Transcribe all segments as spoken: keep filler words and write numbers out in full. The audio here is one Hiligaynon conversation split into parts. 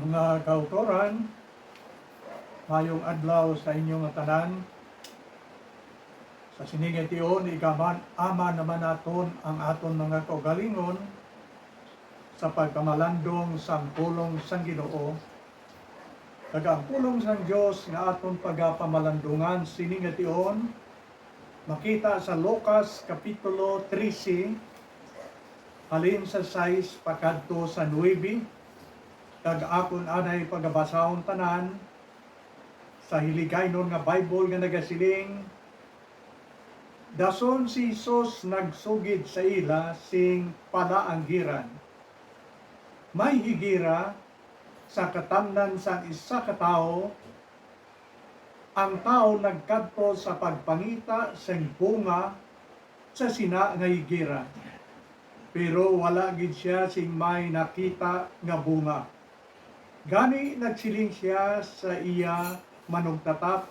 Mga kautoran, mayong adlaw sa inyo nga tanan. Sa sini nga tion, igaman-aman naman naton ang aton mga kaugalingon sa pagpamalandong sang pulong sang Ginoo. Kag ang pulong sang Dios nga aton pagapamalandungan sini nga tion makita sa Lucas Kapitulo trese, halin sa sais pakadto sa nuebe, kag akon anay pagabasahon tanan sa Hiligaynon nga Bible nga nagasiling, Dason si Jesus nagsugid sa ila sing palaanggiran. May higira sa katamnan sang isa ka tawo. Ang tawo nagkadto sa pagpangita sing bunga sa sina nga higira, pero wala gid sia sing may nakita nga bunga. Gani nagsiling sia sa iya manugtatap,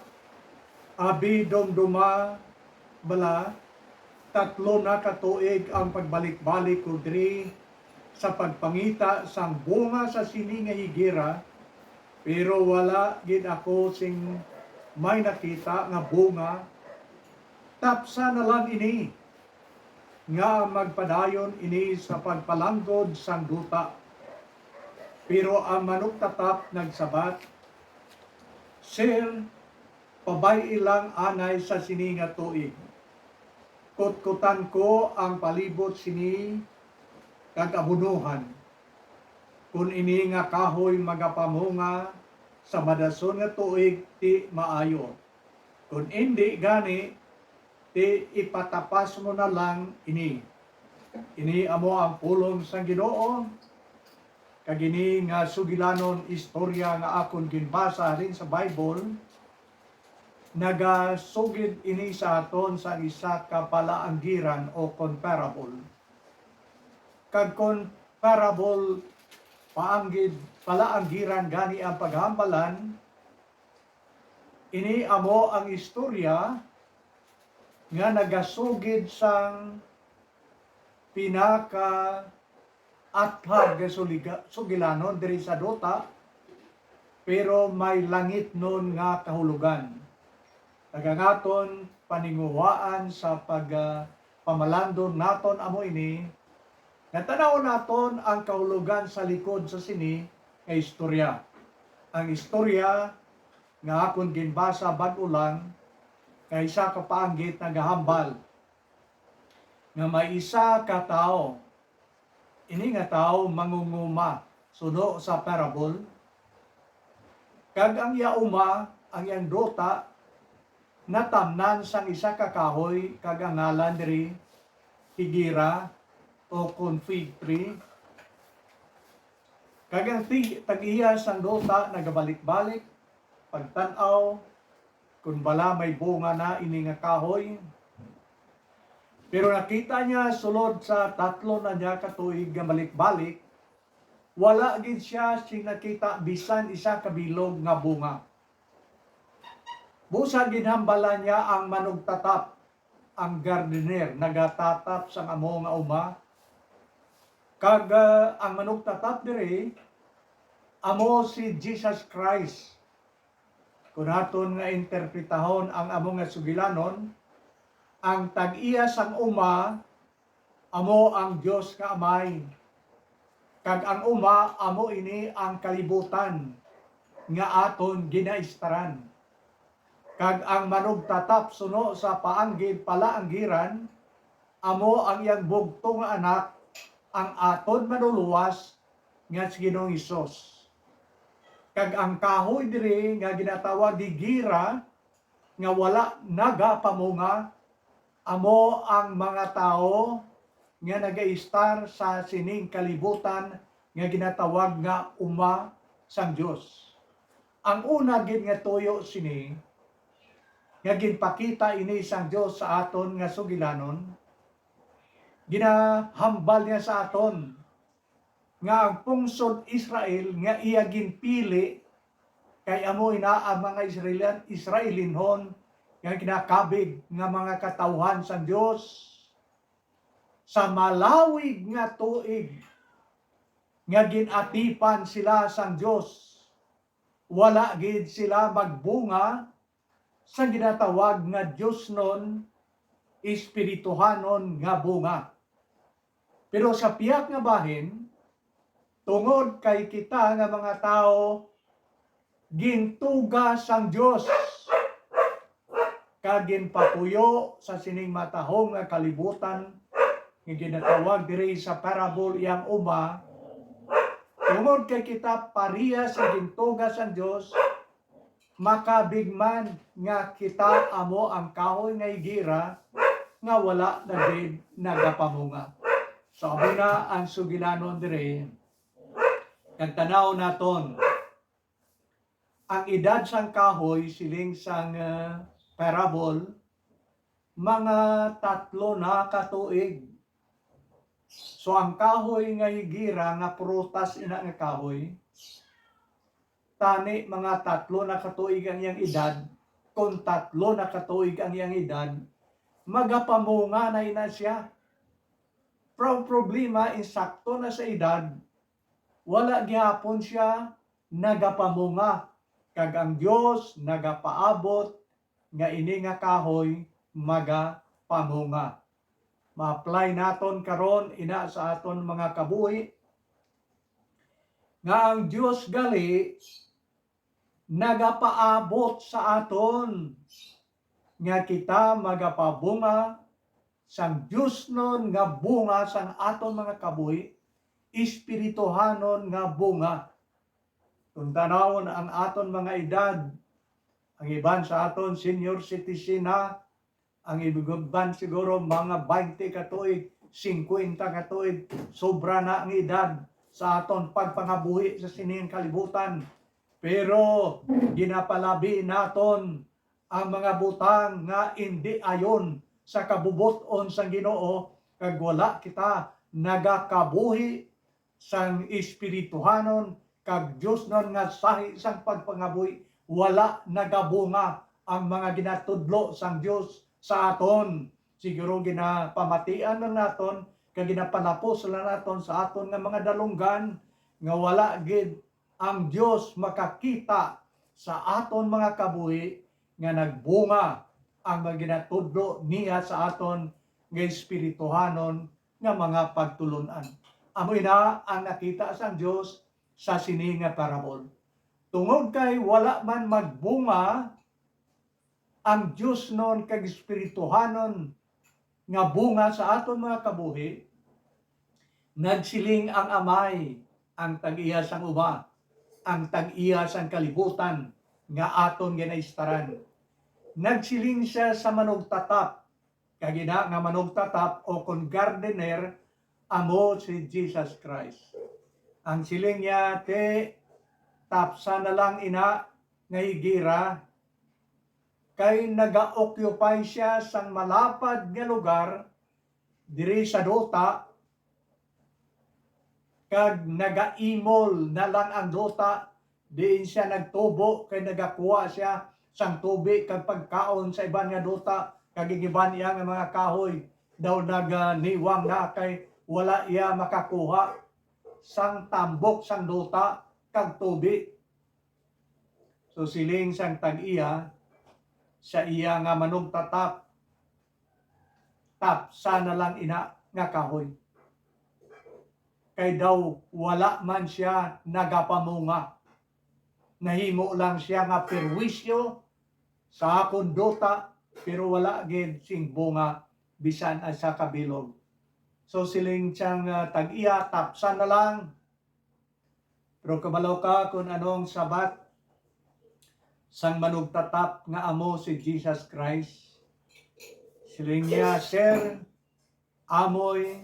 "Abi, dumduma bala, tatlo na ka tuig ang pagbalik-balik ko diri sa pagpangita sang bunga sa sini nga higira, pero wala gid ako sing may nakita nga bunga. Tapsa na lang ini, nga magpadayon ini sa pagpalanggod sang duta." Pero ang manugtatap nagsabat, "Sir, pabay-i lang anay sa sini nga tuig. Kutkutan ko ang palibot sini kag abunuhan. Kon ini nga kahoy magapamunga sa madason nga tuig, ti maayo. Kon indi gani, ti ipatapas mo na lang ini." Ini amo ang pulong sang Ginoo. Kag ini nga sugilanon istorya nga akon ginbasa halin sa Bible, nagasugid ini sa aton sa isa ka palaanggiran o kon parable. Kag kon parable, paanggid, palaanggiran gani ang paghambalan, ini amo ang istorya nga nagasugid sang pinaka athag nga suliga-, sugilanon diri sa duta, pero may langitnon nga kahulogan. Kag ang aton paninguhaan sa pag, ah, pamalandong naton amo ini, nga tan-awon naton ang kahulogan sa likod sa sini nga istorya. Ang istorya nga akon ginbasa bag-o lang, nga isa ka paanggit nagahambal nga may isa ka tawo. Ini nga tawo mangunguma suno sa parable, kag ang iya uma, ang iyang duta, natamnan sang isa ka kahoy, kag ang ngalan diri higira o kon fig tree. Kag ang ti-, tag-iya sang duta nagabalik-balik pagtan-aw kon bala may bunga na ini nga kahoy. Pero nakita niya, sulod sa tatlo na niya ka tuig nga balik-balik, wala gid siya sing nakita bisan isa ka bilog nga bunga. Busa ginhambalan niya ang manugtatap, ang gardener, nagatatap sang amo nga uma. Kag, ah, ang manugtatap diri amo si Jesus Christ. Kon aton nga interpretahon ang amo nga sugilanon, ang tag-iya sang uma amo ang Dios nga Amay, kag ang uma amo ini ang kalibutan nga aton ginaistaran. Kag ang manugtatap suno sa paanggid palaanggiran amo ang iyang bugtong nga Anak, ang aton Manlulowas nga si Ginoong Hesus. Kag ang kahoy diri nga ginatawag higira nga wala nagapamunga amo ang mga tawo nga nagaistar sa sining kalibutan nga ginatawag nga uma sang Dios. Ang una gid nga tuyo sini nga ginpakita ini sang Dios sa aton nga sugilanon, ginahambal niya sa aton nga ang pungsod Israel nga iya ginpili, kay amo ina ang mga Israelian, Israelinhon nga ginakabig nga mga katawuhan sang Dios. Sa malawig nga tuig nga gin-atipan sila sang Dios, wala gid sila magbunga sa ginatawag nga diosnon, espirituhanon nga bunga. Pero sa pihak nga bahin, tungod kay kita nga mga tawo gintuga sang Dios, kag ginpapuyo sa sining matahom nga kalibutan nga ginatawag diri sa parable iyang uma, tungod kay kita pareha sa gintuga sang Dios, makabig man nga kita amo ang kahoy nga higera nga wala na gid nagapamunga. So, amo na ang sugilanon diri. Kag tanaw naton, ang edad sang kahoy, siling sang, ah, parable, mga tatlo na ka tuig. So, ang kahoy nga higera nga prutas ina nga kahoy, tani mga tatlo na ka tuig ang iyang edad, kung tatlo na ka tuig ang iyang edad, magapamunga na ina siya. Pero ang problema, insakto na sa edad, wala gihapon siya nagapamunga, kag ang Dios nagapaabot nga ini nga kahoy magapamunga. Ma-apply naton karon ina sa aton mga kabuhi, nga ang Dios gali nagapaabot sa aton nga kita magapabunga sang diosnon nga bunga sang aton mga kabuhi, espirituhanon nga bunga. Kung tanawon ang aton mga edad, ang iban sa aton senior citizen na, ang iban siguro mga twenty ka tuig, fifty ka tuig, sobra na ang edad sa aton pagpangabuhi sa sining kalibutan. Pero ginapalabi naton ang mga butang nga indi ayon sa kabubot-on sang Ginoo, kag wala kita nagakabuhi sang espirituhanon kag diosnon nga sahi sang pagpangabuhi, wala nagabunga ang mga ginatudlo sang Dios sa aton. Siguro ginapamatian lang naton kag ginapalapos lang naton sa aton nga mga dalunggan nga wala gid ang Dios makakita sa aton mga kabuhi nga nagbunga ang mga ginatudlo niya sa aton nga espirituhanon nga mga pagtulon-an. Amo ina ang nakita sang Dios sa sini nga parabol. Tungod kay wala man magbunga ang diosnon kag espirituhanon nga bunga sa aton mga kabuhi, nagsiling ang amay, ang tag-iya sang uma, ang tag-iya sang kalibutan nga aton ginaistaran. Nagsiling sia sa manugtatap, kag ina nga manugtatap o kon gardener amo si Jesus Christ. Ang siling niya, "Ti, tapsa na lang ina nga higera, kay naga-occupy sia sang malapad nga lugar diri sa duta, kag nagaimol na lang ang duta, diin sia nagtubo, kay nagakuha sia sang tubi kag pagkaon sa iban nga duta, kag ang iban iya nga mga kahoy daw naganiwang na, kay wala iya makakuha sang tambok sang duta kag tubi." So, siling sang tag-iya sa iya nga manugtatap, "Tapsa na lang ina nga kahoy, kay daw wala man sia nagapamunga. Nahimo lang sia nga perwisyo sa akon duta, pero wala gid sing bunga bisan isa ka bilog." So, siling sang, ah, tag-iya, "Tapsa na lang." Pero kabalo ka kung ano ang sabat sang manugtatap nga amo si Jesus Christ? Siling niya, "Sir, amoy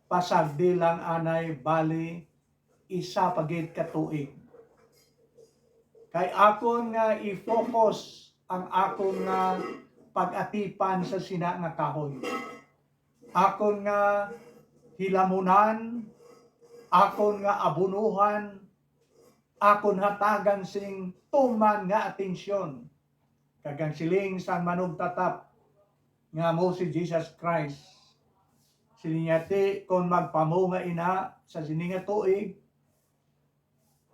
pasagdi lang anay, bali isa pa gid ka tuig. Kay akon nga i-focus ang akon nga pag-atipan sa sina nga kahoy. Akon nga hilamunan, akon nga abunuhan, akon hatagan sing tuman nga atensyon." Kag ang siling sang manugtatap nga amo si Jesus Christ, siling niya, "Ti, kon magpamunga ina sa sini nga tuig,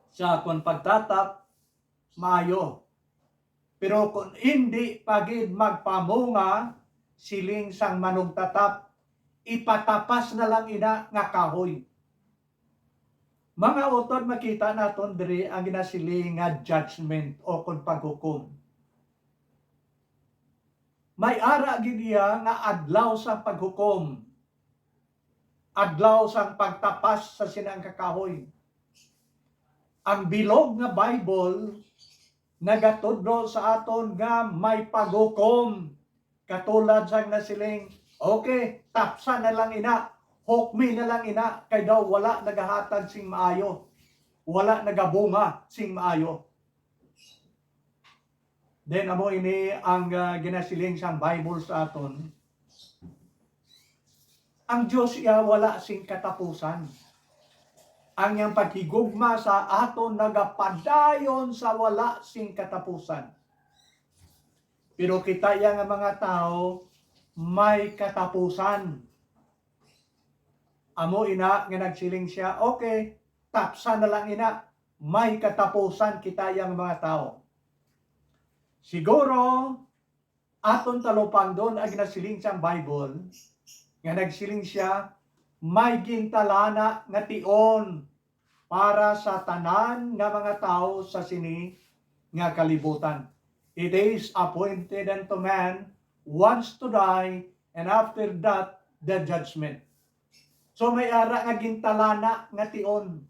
sa akon pagtatap, maayo. Pero kon indi pa gid magpamunga, siling sang manugtatap, ipatapas na lang ina nga kahoy. Mga utod, makita naton diri ang ginasiling nga judgment o kon paghukom. May ara gid iya nga adlaw sa paghukom, adlaw sang pagtapas sa sinang kakahoy. Ang bilog nga Bible nagatudlo sa aton nga may paghukom, katulad sang nasiling, "Okay, tapsa na lang ina, hukmi na lang ina, kay daw wala nagahatag sing maayo, wala nagabunga sing maayo." Then amo ini ang, ah, ginasiling sang Bible sa aton. Ang Dios iya wala sing katapusan. Ang iyang paghigugma sa aton nagapadayon sa wala sing katapusan. Pero kita iya nga mga tawo may katapusan. Amo ina nga nagsiling sia, "Okay, tapsa na lang ina, may katapusan kita iya nga mga tawo." Siguro, aton talupangdon ang ginasiling sang Bible, nga nagsiling sia, "May gintalana nga tion para sa tanan nga mga tawo sa sini nga kalibutan. It is appointed unto man once to die, and after that, the judgment." So may ara nga gintalana nga tion.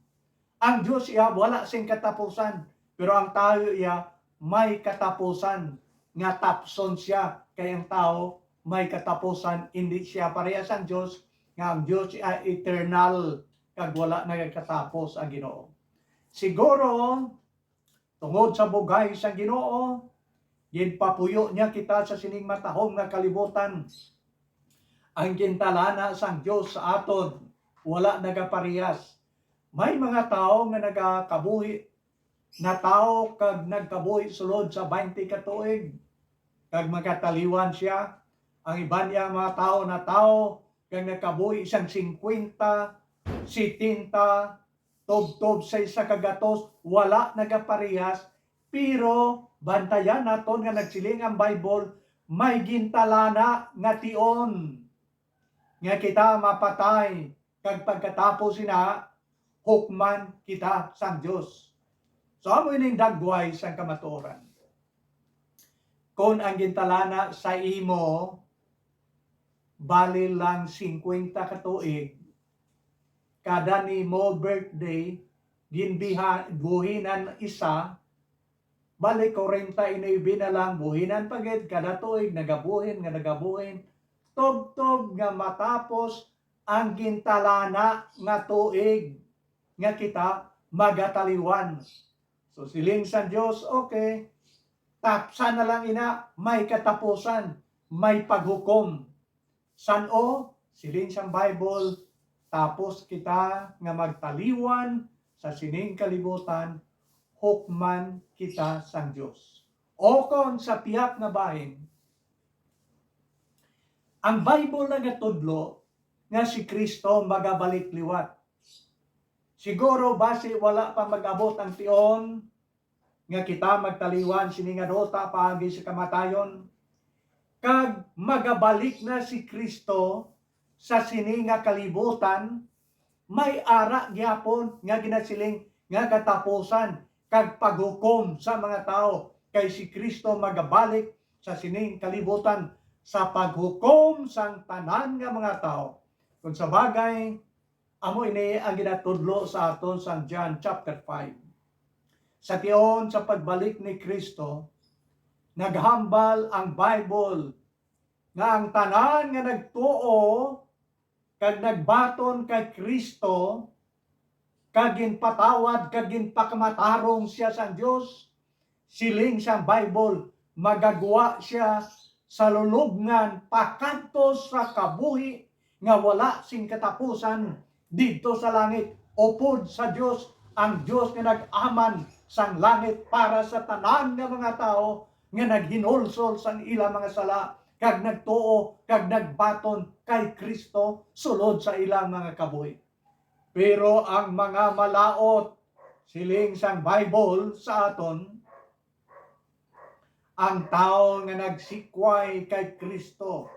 Ang Dios iya wala sing katapusan, pero ang tawo iya may katapusan nga tapson sia, kay ang tawo may katapusan, indi sia parehas ang Dios, nga ang Dios iya eternal kag wala nagakatapos ang Ginoo. Siguro, tungod sa bugay sang Ginoo, ginpapuyo niya kita sa sining matahom nga kalibutan. Ang gintalana sang Dios sa aton wala nagaparehas. May mga tawo nga nagakabuhi, natawo kag nagkabuhi sulod sa twenty ka tuig, kag magataliwan sia. Ang iban niya mga tawo natawo kag nagkabuhi sang singkwenta, setenta, tubtob sa isa ka gatos, wala nagaparehas, pero bantayan naton nga nagsiling ang Bible, may gintalana nga tion nga kita mapatay, kag pagkatapos sina, hukman kita sang Dios. So, amo ining dagway sang kamatuoran. Kon ang gintalana sa imo bali lang singkwenta ka tuig, kada nimo birthday, ginbiha-, buhinan isa, bali kwarenta y nuebe na lang, buhinan pa gid, kada tuig nagabuhin nga nagabuhin, tubtob nga matapos ang gintalana nga tuig nga kita magataliwan. So, siling sang Dios, "Okay, tapsa na lang ina, may katapusan, may paghukom." San-o? Siling sang Bible, "Tapos kita nga magtaliwan sa sining kalibutan, hukman kita sang Dios." O kon sa pihak nga bahin, ang Bible nagatudlo nga si Cristo magabalik liwat. Siguro basi wala pa mag-abot ang tion nga kita magtaliwan sini nga duta paagi sa kamatayon, kag magabalik na si Cristo sa sini nga kalibutan, may ara gyapon nga ginasiling nga katapusan kag paghukom sa mga tawo, kay si Cristo magabalik sa sining kalibutan sa paghukom sang tanan nga mga tawo. Kung sa bagay, amo ini ang ginatudlo sa aton sang John chapter five. Sa tion sa pagbalik ni Cristo, naghambal ang Bible nga ang tanan nga nagtuo kag nagbaton kay Cristo, kag ginpatawad kag ginpakamatarong sia sang Dios, siling sang Bible, magagwa sia sa lulubngan pakadto sa kabuhi nga wala sing katapusan didto sa langit, upod sa Dios, ang Dios nga nag-aman sang langit para sa tanan nga mga tawo nga naghinulsol sang ila mga sala kag nagtuo kag nagbaton kay Cristo sulod sa ilang mga kabuhi. Pero ang mga malaut, siling sang Bible sa aton, ang tawo nga nagsikway kay Cristo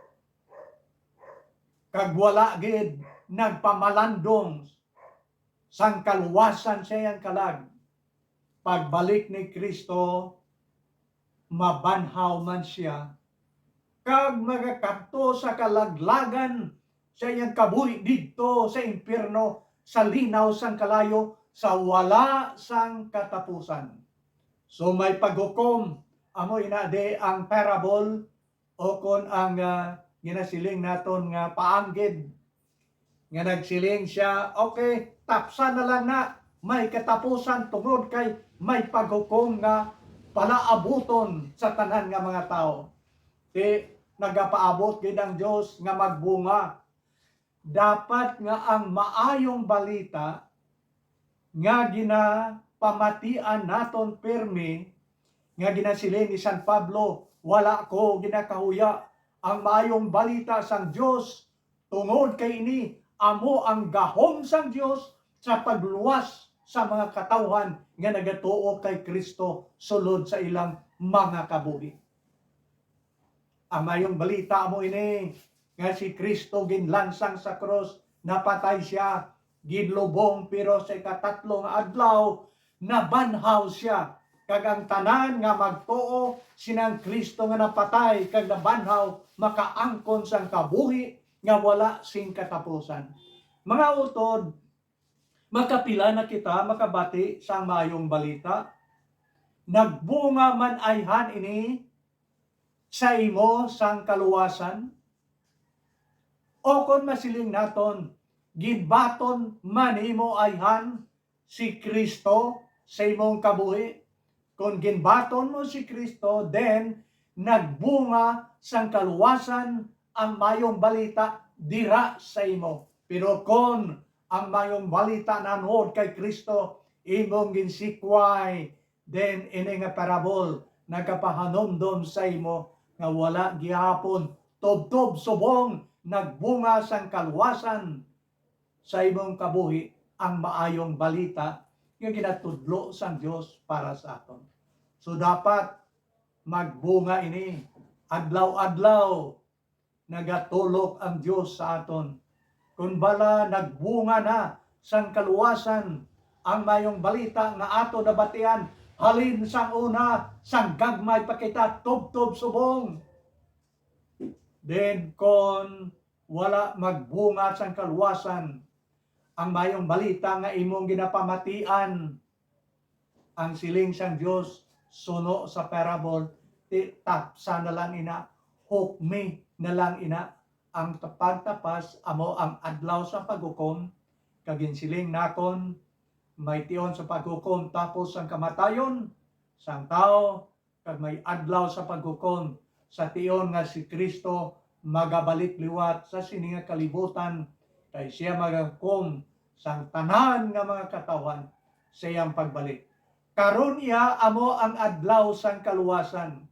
kag wala gid nagpamalandong sang kaluwasan sa iyang kalag, pagbalik ni Cristo, mabanhaw man sia, kag magakadto sa kalaglagan sa iyang kabuhi didto sa impyerno, sa linaw sang kalayo, sa wala sang katapusan. So, may paghukom, amo ina di ang parable, o kon ang, ah, ginasiling naton nga paanggid, nga nagsiling sia, "Okay, tapsa na lang na, may katapusan, tungod kay may paghukom nga palaabuton sa tanan nga mga tawo." Ti, nagapaabot gid ang Dios nga magbunga. Dapat nga ang maayong balita nga ginapamatian naton pirmi, nga ginasiling ni San Pablo, "Wala ko ginakahuya ang maayong balita sang Dios, tungod kay ini amo ang gahom sang Dios sa pagluwas sa mga katawhan nga nagatuo kay Cristo sulod sa ilang mga kabuhi." Ang maayong balita amo ini, nga si Cristo ginlansang sa krus, napatay sia, ginlubong, pero sa ikatatlo nga adlaw, nabanhaw sia, kag ang tanan nga magtuo sinang Cristo nga napatay kag nabanhaw makaangkon sang kabuhi nga wala sing katapusan. Mga utod, makapila na kita makabati sang maayong balita? Nagbunga man ayhan ini sa imo sang kaluwasan? O kon masiling naton, ginbaton man nimo ayhan si Cristo sa imong kabuhi? Kon ginbaton mo si Cristo, then nagbunga sang kaluwasan ang maayong balita dira sa imo. Pero kon ang maayong balita nahanungod kay Cristo imong ginsikway, then ini nga parable nagapahanumdom sa imo nga wala gihapon tubtob subong nagbunga sang kaluwasan sa imong kabuhi ang maayong balita nga ginatudlo sang Dios para sa aton. So, dapat magbunga ini. Adlaw-adlaw nagatulok ang Dios sa aton. Kon bala nagbunga na sang kaluwasan ang maayong balita nga ato nabatian halin sang una, sang gagmay pa kita tubtob subong. Then, kon wala magbunga sang kaluwasan ang maayong balita nga imong ginapamatian, ang siling sang Dios suno sa parable, ti tapsa na lang ina, hukmi na lang ina. Ang pagtapas amo ang adlaw sa paghukom, kag ginsiling nakon, may tion sa paghukom tapos sang kamatayon sang tawo, kag may adlaw sa paghukom, sa tion nga si Cristo magabalik liwat sa sini nga kalibutan, kay sia magahukom sang tanan nga mga katawhan sa iyang pagbalik. Karon iya amo ang adlaw sang kaluwasan.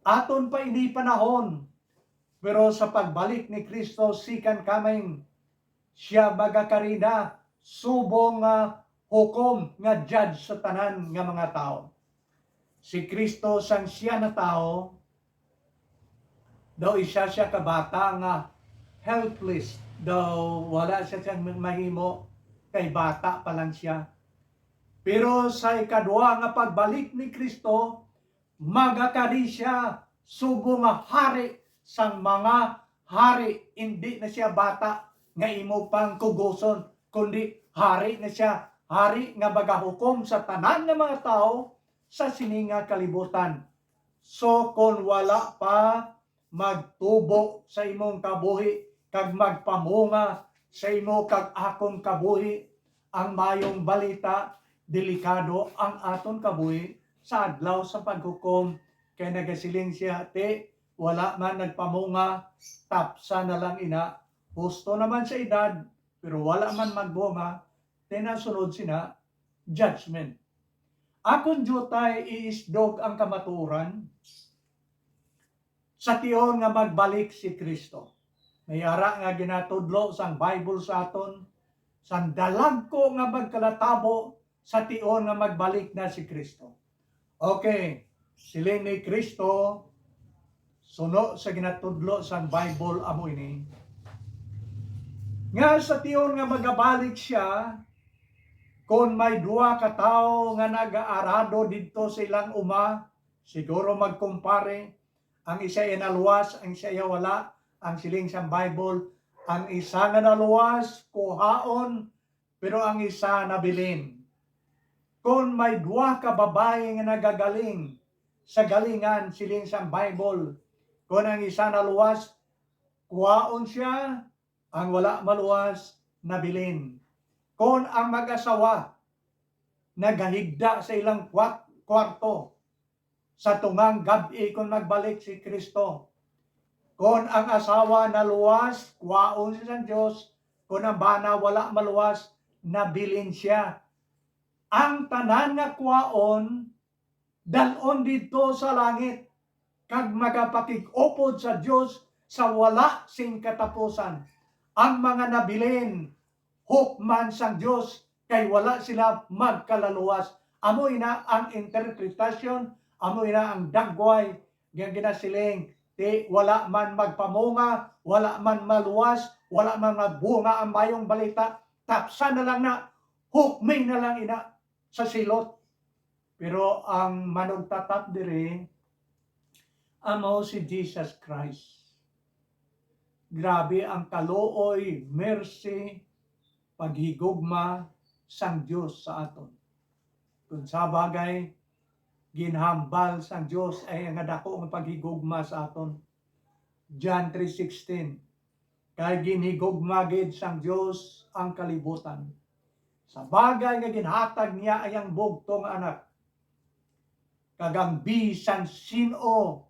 Aton pa ini panahon, pero sa pagbalik ni Cristo second coming, sia magakari na subong nga hukom nga judge sa tanan nga mga tawo. Si Cristo sang sia natawo, daw isa sia ka bata nga helpless, daw wala sia siyang mahimo kay bata pa lang sia. Pero sa ikadwa nga pagbalik ni Cristo, magakari sia subong nga hari sang mga hari. Indi na sia bata nga imo pang kugoson, kundi hari na sia, hari nga magahukom sa tanan nga mga tawo sa sini nga kalibutan. So, kon wala pa magtubo sa imong kabuhi kag magpamunga sa imo kag akon kabuhi ang maayong balita, delikado ang aton kabuhi sa adlaw sa paghukom, kay nagasiling sia, "Ti, wala man nagpamunga, tapsa na lang ina. Husto naman sa edad, pero wala man magbunga, ti nasunod sina, judgment." Akon diutay iisdog ang kamatuoran sa tion nga magbalik si Cristo. May ara nga ginatudlo sang Bible sa aton, sang dalagko nga magkalatabo sa tion nga magbalik na si Cristo. Okay, Siling ni Cristo, suno sa ginatudlo sang Bible, amo ini, nga sa tion nga magabalik sia, kon may duha ka tawo nga nagaarado didto sa ilang uma, siguro magkumpare, ang isa iya naluwas, ang isa iya wala, ang siling sang Bible, ang isa nga naluwas, kuhaon, pero ang isa nabilin. Kon may duha ka babayi nga nagagaling sa galingan, siling sang Bible, kon ang isa naluwas, kuhaon sia, ang wala maluwas, nabilin. Kon ang mag-asawa nagahigda sa ilang kwat-, kwarto, sa tungang gab-i kon magbalik si Cristo. Kon ang asawa naluwas, kuhaon siya sang Dios. Kon ang bana wala maluwas, nabilin siya. Ang tanan nga kuhaon, dal-on didto sa langit, kag magapakig-upod sa Dios sa wala sing katapusan. Ang mga nabilin, hukman sang Dios, kay wala sila magkalaluwas. Amo ina ang interpretasyon, amo ina ang dagway nga ginasiling, ti wala man magpamunga, wala man maluwas, wala man magbunga ang mayong balita, tapsan na lang na, hukmi na lang ina sa silot. Pero ang manugtatap diri, amo si Jesus Christ. Grabe ang kaluoy, mercy, paghigugma sang Dios sa aton. Kung sa bagay, ginhambal sang Dios ay nga dako nga paghigugma sa aton. John three sixteen, kay ginhigugma gid sang Dios ang kalibutan, sa bagay nga ginhatag niya ang iyang bugtong Anak, kag ang bisan sin-o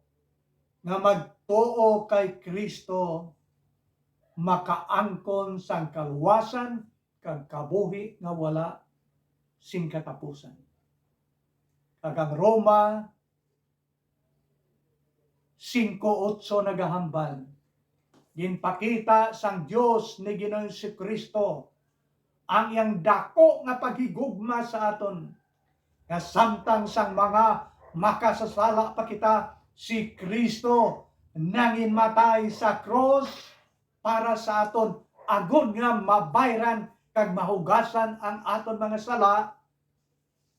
nga magtuo kay Cristo makaangkon sang kaluwasan kag kabuhi nga wala sing katapusan. Kag ang Roma singko otso nagahambal, ginpakita sang Dios ni Ginoong Jesu-Cristo ang iyang dako nga paghigugma sa aton, nga samtang sang mga makasasala pa kita, si Cristo nanginmatay sa krus para sa aton, agod nga mabayran kag mahugasan ang aton mga sala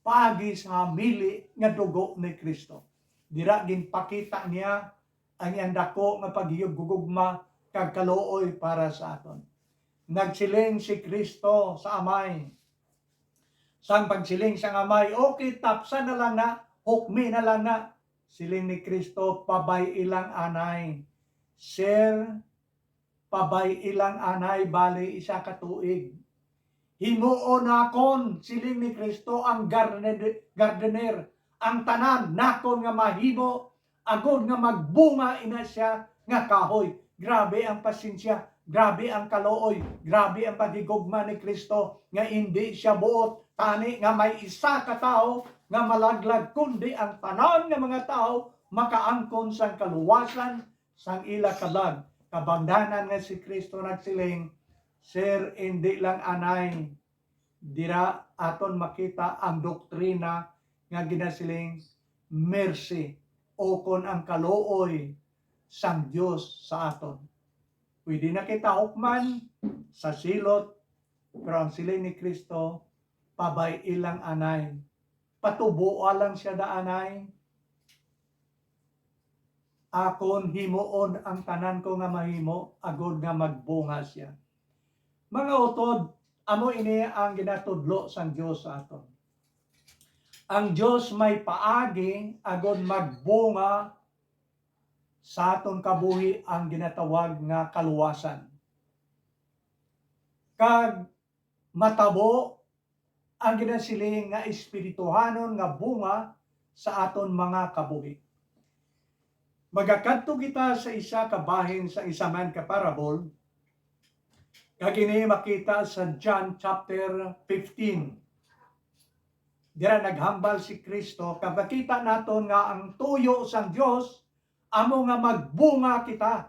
paagi sa hamili nga dugo ni Cristo. Dira ginpakita niya ang iyang dako nga paghigugma kag kaluoy para sa aton. Nagsiling si Cristo sa Amay. Sang pagsiling sang Amay, "Okay, tapsan na lang na, hukmi na lang na." Siling ni Cristo, "Pabay-i lang anay. Sir, pabay-i lang anay, bali isa ka tuig. Himuon nakon," siling ni Cristo, "ang garden-, gardener, ang tanan nakon nga mahimo, agod nga magbunga ina sia nga kahoy." Grabe ang pasensya, grabe ang kaluoy, grabe ang paghigugma ni Cristo, nga indi sia buot tani nga may isa ka tawo nga malaglag, kundi ang tanan nga mga tawo makaangkon sang kaluwasan sang ila kalag. Kabangdanan nga si Cristo nagsiling, "Sir, indi lang anay." Dira aton makita ang doktrina nga ginasiling mercy, o kon ang kaluoy sang Dios sa aton. Pwede na kita hukman sa silot, pero ang siling ni Cristo, "Pabay-i lang anay. Patuboa lang sia da anay. Akon himuon ang tanan ko nga mahimo, agod nga magbunga sia." Mga utod, amo ini ang ginatudlo sang Dios sa aton. Ang Dios may paagi agod magbunga sa aton kabuhi ang ginatawag nga kaluwasan, kag matabo ang ginasiling nga espirituhanon nga bunga sa aton mga kabuhi. Magakadto kita sa isa ka bahin sa isa man ka parable, kag ini makita sa John chapter fifteen. Dira naghambal si Cristo, kag makita naton nga ang tuyo sang Dios amo nga magbunga kita.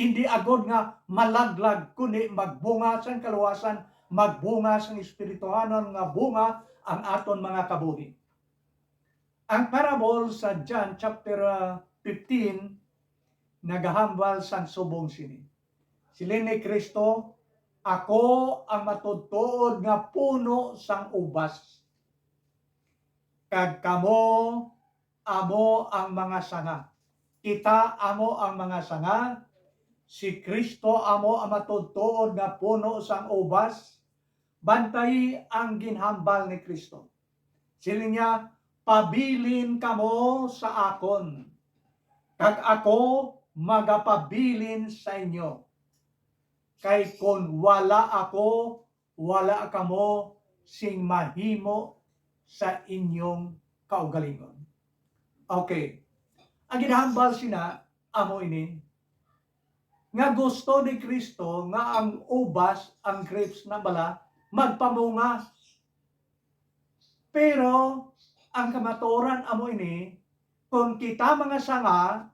Indi agod nga malaglag, kundi magbunga sang kaluwasan, magbunga sang espirituhanon nga bunga ang aton mga kabuhi. Ang parable sa John chapter, ah, fifteen nagahambal sang subong sini. Siling ni Cristo, "Ako ang matuod-tuod nga puno sang ubas, kag kamo amo ang mga sanga." Kita amo ang mga sanga, si Cristo amo ang matuod-tuod nga puno sang ubas. Bantayi ang ginhambal ni Cristo. Siling niya, "Pabilin kamo sa akon, kag ako magapabilin sa inyo. Kay kon wala ako, wala kamo sing mahimo sa inyong kaugalingon." Okay. Ang ginahambal sina amo ini, nga gusto ni Cristo nga ang ubas, ang grapes na bala, magpamunga. Pero ang kamatuoran amo ini, kon kita mga sanga,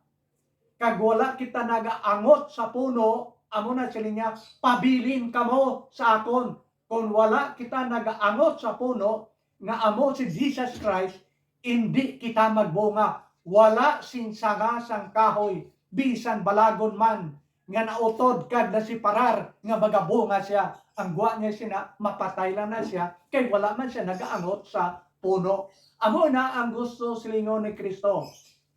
kag wala kita nagaangot sa puno, amo na siling niya, "Pabilin kamo sa akon." Kon wala kita nagaangot sa puno, nga amo si Jesus Christ, indi kita magbunga. Wala sing sanga sang kahoy, bisan balagon man, nga nautod kag nasiparar nga magabunga sia. Ang gwa niya sina, mapatay lang na sia, kay wala man sia nagaangot sa puno. Amo na ang gusto silingon ni Cristo.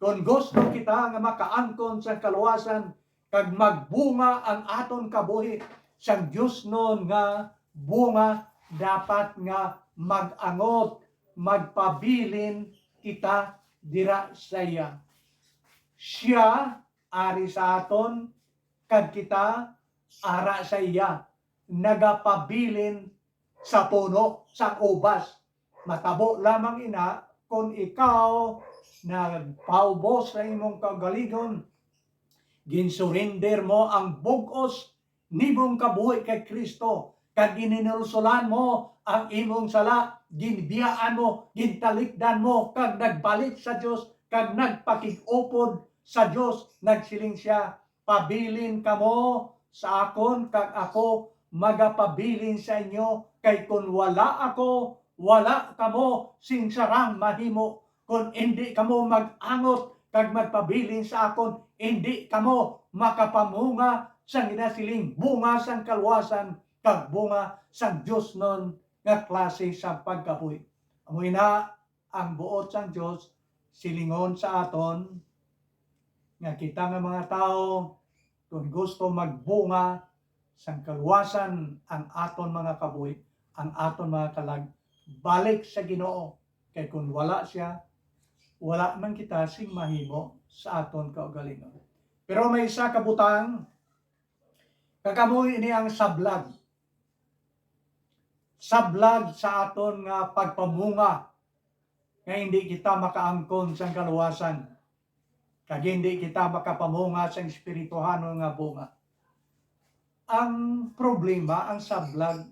Kon gusto kita nga makaangkon sa kaluwasan kag magbunga ang aton kabuhi sang diosnon nga bunga, dapat nga mag-angot, magpabilin kita dira sa iya. Sia ari sa aton, kag kita ara sa iya, nagapabilin sa puno sang ubas. Matabo lamang ina kon ikaw nagpaubos sa imong kaugalingon, ginsurinder mo ang bug-os nimong kabuhi kay Cristo, kag gininulsolan mo ang imong sala, ginbiyaan mo, gintalikdan mo, kag nagbalik sa Dios, kag nagpakig-upod sa Dios. Nagsiling sia, "Pabilin kamo sa akon, kag ako magapabilin sa inyo, kay kon wala ako, wala kamo sing sarang mahimo. Kon indi kamo mag-angot kag magpabilin sa akon, indi kamo makapamunga sang ginasiling bunga sang kaluwasan kag bunga sang diosnon nga klase sa pagkabuhi." Amo ina ang buot sang Dios silingon sa aton, nga kita nga mga tawo, kon gusto magbunga sang kaluwasan ang aton mga kabuhi, ang aton mga kalag, balik sa Ginoo, kay kon wala sia, wala man kita sing mahimo sa aton kaugalingon. Pero may isa ka butang, kag amo ini ang sablag. Sablag sa aton nga pagpamunga, nga hindi kita makaangkon sang kaluwasan, kag hindi kita makapamunga sang espirituhanon nga bunga. Ang problema, ang sablag,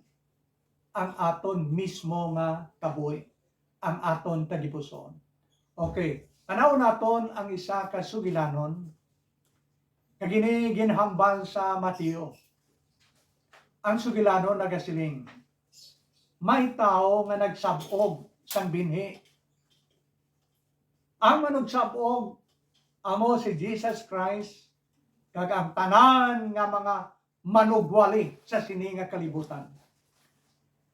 ang aton mismo nga kabuhi, ang aton tagipusoon. Okay, tan-awon naton ang isa ka sugilanon, kag ini ginhambal sa Mateo. Ang sugilanon nagasiling, may tawo nga nagsab-og sang binhi. Ang manugsab-og amo si Jesus Christ kag ang tanan nga mga manugwali sa sini nga kalibutan.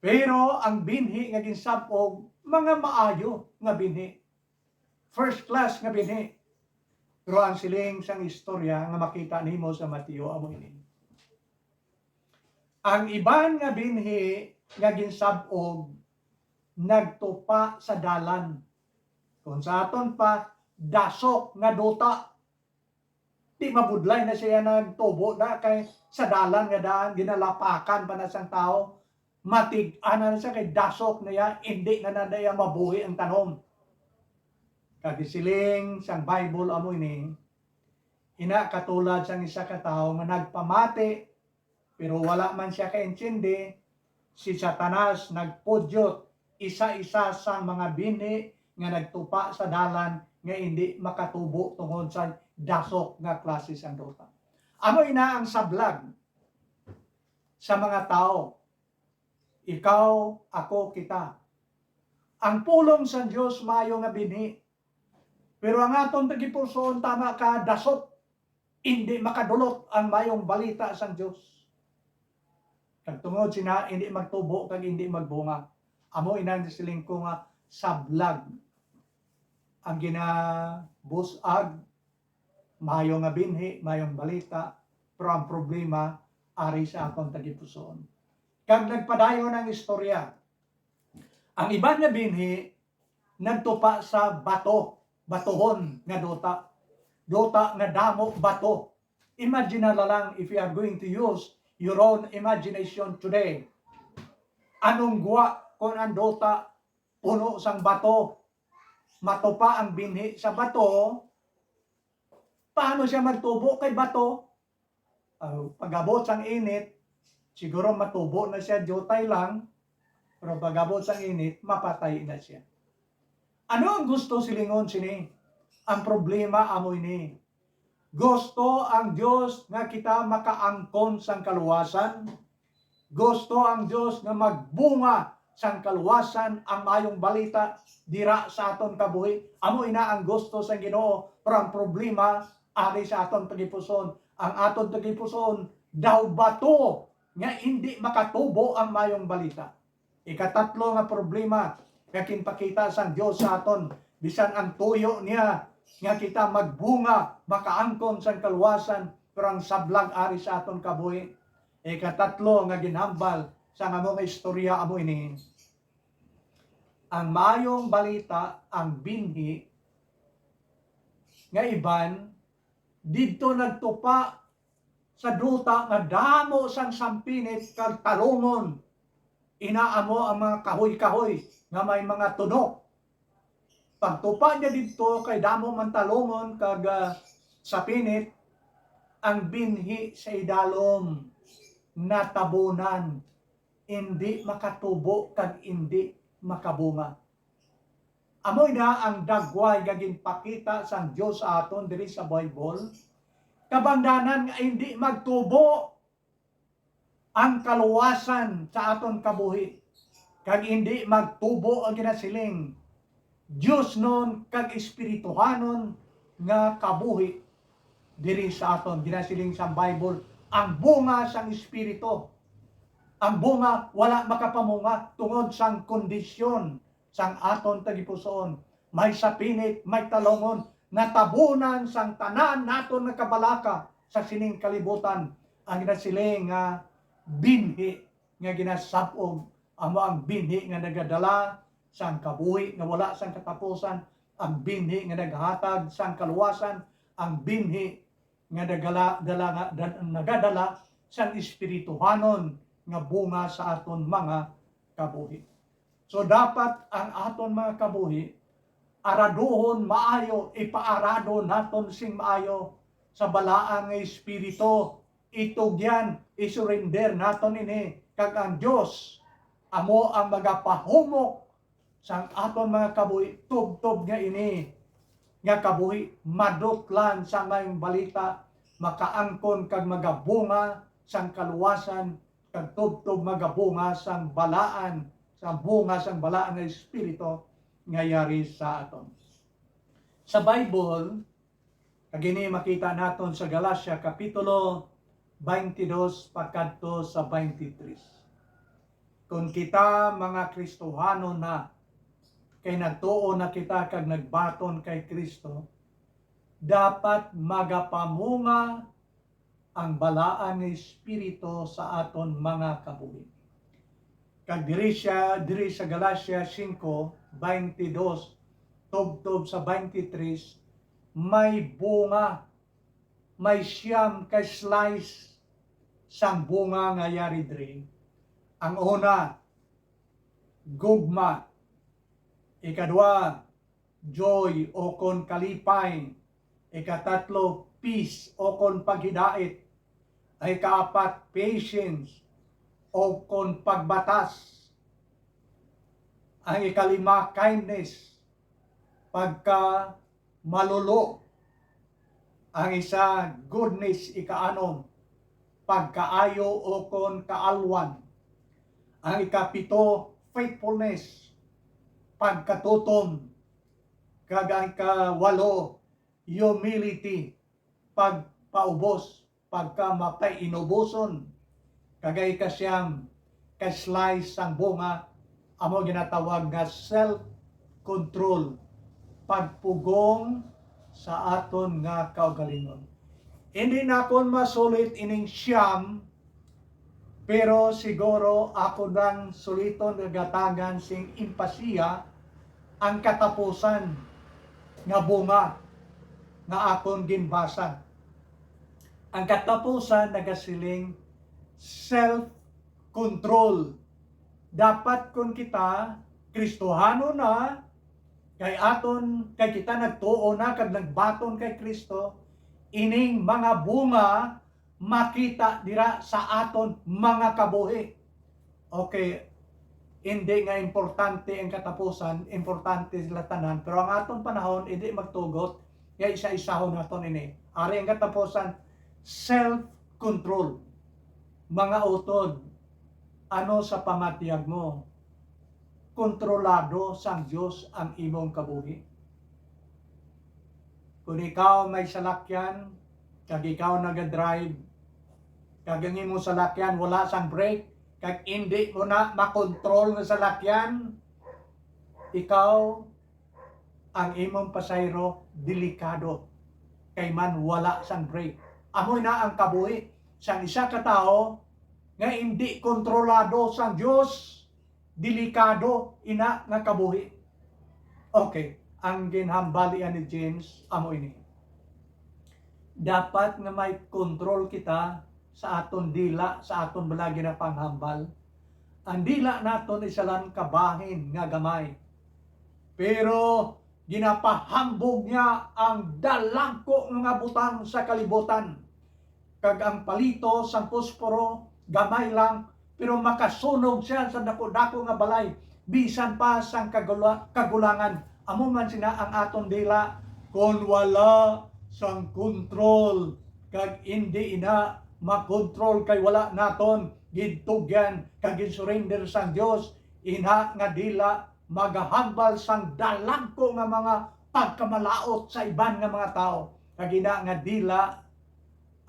Pero ang binhi nga ginsab-og, mga maayo nga binhi, first class nga binhi. Pero ang siling sang istorya nga makita nimo sa Mateo amo ini. Ang iban nga binhi nga ginsab-og nagtupa sa dalan. Kung sa aton pa, dasok nga duta. Di mabudlay na siya nagtubo na kay sa dalan nga daan, ginalapakan pa na sang tawo. Matig-an na siya kay dasok na ya, indi na na iya mabuhi ang tanom. Kag siling sang Bible amo ini, ina katulad sang isa ka tawo nga nagpamati, pero wala man siya kaintindi, si Satanas nagpudyot isa-isa sang mga binhi nga nagtupa sa dalan nga indi makatubo tungod sa dasok nga klase sang duta. Amo ina ang sablag sa mga tawo. Ikaw, ako, kita. Ang pulong sang Dios maayo nga binhi, Pero ang aton tagipusoon, tama ka, dasot, indi makadulot ang mayong balita sang Dios. Kag tungod sina, indi magtubo kag indi magbunga. Amo ina ang siling ko nga sablag ang ginabus-ag, mayo nga binhi, mayong balita, pero ang problema ari sa aton tagipusoon. Kag nagpadayon ang istorya. Ang iban nga binhi nagtupa sa bato, batuhon nga duta. Duta nga damo, bato. Imagine na lang, if you are going to use your own imagination today. Anong gwa kung ang duta puno sang bato? Matupa ang binhi sa bato, paano siya magtubo kay bato? Ah, pag-abot sang init, siguro matubo na siya, diutay lang, pero pag-abot sang init, mapatay na siya. Ano ang gusto silingon sini? Ang problema amo ini. Gusto ang Dios nga kita makaangkon sang kaluwasan. Gusto ang Dios nga magbunga sang kaluwasan ang mayong balita dira sa aton kabuhi. Amo ina ang gusto sang Ginoo, pero ang problema ari sa aton tagipusoon. Ang aton tagipusoon daw bato nga indi makatubo ang mayong balita. Ikatatlo nga problema nga ginpakita sang Dios sa aton, bisan ang tuyo niya nga kita magbunga, makaangkon sang kaluwasan, pero ang sablag ari sa aton kabuhi. Ikatatlo nga ginhambal sang amo nga istorya amo ini. Ang maayong balita, ang binhi nga iban, didto nagtupa sa duta nga damo sang sampinit kag talungon. Ina amo ang mga kahoy-kahoy nga may mga tunok. Pagtupa niya didto kay damo man talungon kag, ah, sapinit, ang binhi sa idalom natabunan, indi makatubo kag indi makabunga. Amo na ang dagway nga ginpakita sang Dios sa aton diri sa Bible, kabangdanan nga indi magtubo ang kaluwasan sa aton kabuhi, kag indi magtubo ang ginasiling diosnon kag espirituhanon nga kabuhi diri sa aton. Ginasiling sang Bible, ang bunga sang Espiritu. Ang bunga wala makapamunga tungod sang kondisyon sang aton tagipusoon. May sapinit, may talungon, natabunan sang tanan naton nga kabalaka sa sining kalibutan. Ang ginasiling nga binhi nga ginasab-og, amo ang binhi nga nagadala sang kabuhi nga wala sang katapusan, ang binhi nga naghatag sang kaluwasan, ang binhi nga nagala-, dala nga, da-, nagadala sang espirituhanon nga bunga sa aton mga kabuhi. So, dapat ang aton mga kabuhi araduhon maayo, ipaarado naton sing maayo sa balaan nga espiritu. Itugyan, isurrender naton ini, kag ang Dios amo ang magapahumok sang aton mga kabuhi, tubtob nga ini nga kabuhi madutlan sang maayong balita, makaangkon kag magabunga sang kaluwasan, kag tubtob magabunga sang balaan, sang bunga sang balaan nga espiritu nga yari sa aton. Sa Bible, kag ini makita naton sa Galacia Kapitulo twenty-two pakadto sa twenty-three. Kon kita mga Kristohanon na, kay nagtuo na kita kag nagbaton kay Kristo, dapat magapamunga ang balaan nga espiritu sa aton mga kabuhi. Kag diri siya, diri sa Galacia cinco, twenty-two, tubtob sa twenty-three, may bunga, may siyam ka slice sang bunga nga yari diri. Ang una, gugma. Ikadua, joy o kon kalipay. Ikatatlo, peace o kon paghidait. Ang ikaapat, patience o kon pagbatas. Ang ikalima, kindness, pagka malolo. Ang isa, goodness, ikaanom, pagkaayo o kon kaalwan. Ang ikapito, faithfulness, pagkatutom. Kag ang ikawalo, humility, pagpaubos, pagka mapainuboson. Kag ang ikasiyam, ka-slice sang bunga, amo ginatawag nga self-control, pagpugong sa aton nga kaugalingon. Hindi na akon masulit ining siyam, pero siguro ako nang suliton nga gatangan sing emphasis ang katapusan nga bunga nga akon ginbasa. Ang katapusan nagasiling self-control. Dapat kon kita Kristohanon na, kay aton, kay kita nagtuo na kag nagbaton kay Kristo, ining mga bunga makita dira sa aton mga kabuhi. Okay, hindi nga importante ang katapusan, importante sila tanan, pero ang aton panahon hindi magtugot, kaya isa-isahon naton ini. Ari ang katapusan, self-control. Mga utod, ano sa pamatyag mo? Kontrolado sang Dios ang imong kabuhi? Kung ikaw may salakyan, kag ikaw nagadrive, kag ang imong salakyan wala sang brake, kag indi mo na makontrol nga salakyan, ikaw, ang imong pasahero, delikado, kay man wala sang brake. Amo na ang kabuhi sang isa ka tawo nga indi kontrolado sang Dios. Delikado ina nga kabuhi. Okay, ang ginhambal iya ni James amo ini. Dapat nga may kontrol kita sa aton dila, sa aton bala ginapanghambal. Ang dila naton isa lang kabahin nga gamay. Pero ginapahambog niya ang dalagko nga butang sa kalibutan. Kag ang palito sang posporo, gamay lang, pero makasunog siya sa dako-dako nga balay, bisan pa sang kagula-, kagulangan. Amo man sina ang aton dila, kon wala sang kontrol, kag indi ina makontrol kay wala naton gintugyan kag ginsurrender sang Dios, ina nga dila magahambal sang dalagko nga mga pagkamalaut sa iban nga mga tawo, kag ina nga dila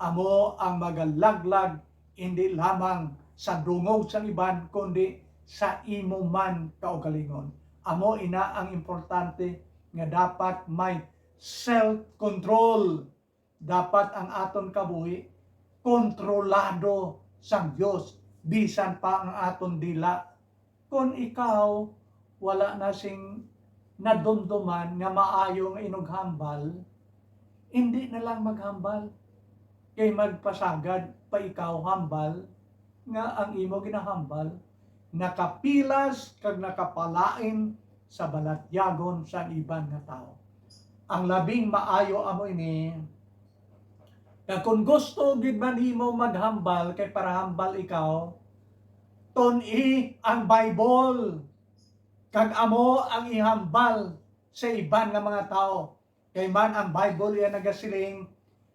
amo ang magalaglag, indi lamang sa dungog sang iban, kundi sa imo man kaugalingon. Amo ina ang importante nga dapat may self-control. Dapat ang aton kabuhi kontrolado sang Dios, bisan pa ang aton dila. Kon ikaw wala na sing nadumduman nga maayo nga inughambal, indi na lang maghambal, kay magpasagad pa ikaw hambal nga ang imo ginahambal nakapilas kag nakapalain sa balatyagon sang iban nga tawo. Ang labing maayo amo ini, kag kon gusto gid man nimo maghambal kay para hambal ikaw, tun-i ang Bible, kag amo ang ihambal sa iban nga mga tawo. Kay man ang Bible iya nagasiling,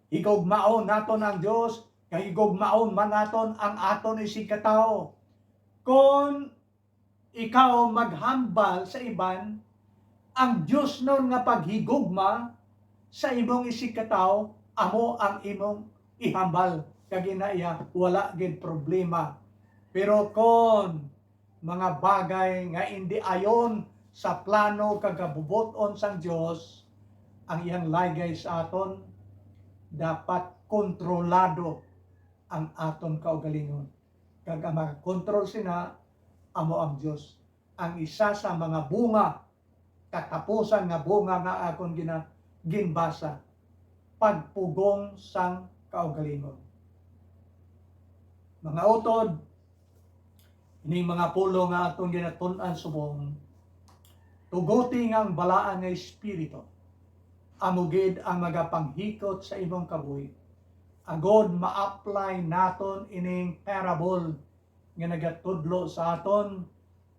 "Higugmaon naton ang Dios, kay higugmaon man naton ang aton isigkatawo." Kon ikaw maghambal sa iban, ang diosnon nga paghigugma sa imong isigkatawo amo ang imong ihambal, kag ina iya wala gid problema. Pero kon mga bagay nga indi ayon sa plano kag kabubot-on sang Dios, ang iyang laygay sa aton, dapat kontrolado ang aton kaugalingon. Kag ang makakontrol sina amo ang Dios. Ang isa sa mga bunga, katapusan nga bunga nga akon gina-, ginbasa, pagpugong sang kaugalingon. Mga utod, ining mga pulong nga aton ginatun-an subong, tuguti nga ang balaan nga Espiritu amo gid ang magapanghikot sa imong kabuhi, agod ma-apply naton ining parable nga nagatudlo sa aton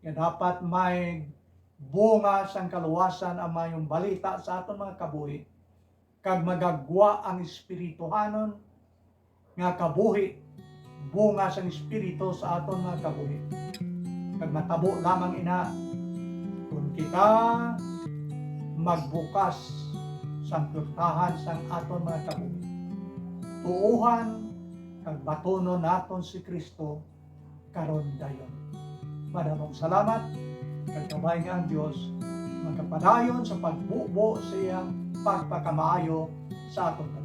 nga dapat may bunga sang kaluwasan ang mayong balita sa aton mga kabuhi, kag magagwa ang espirituhanon nga kabuhi, bunga sang Espiritu sa aton mga kabuhi. Kag matabo lamang ina kon kita magbukas sang purtahan sang aton mga kabuhi. Tuohan kag batunon naton si Cristo karon dayon. Madamong salamat, kag kabay nga ang Dios magapadayon sa pagbubo sa iyang pagpakamaayo sa aton.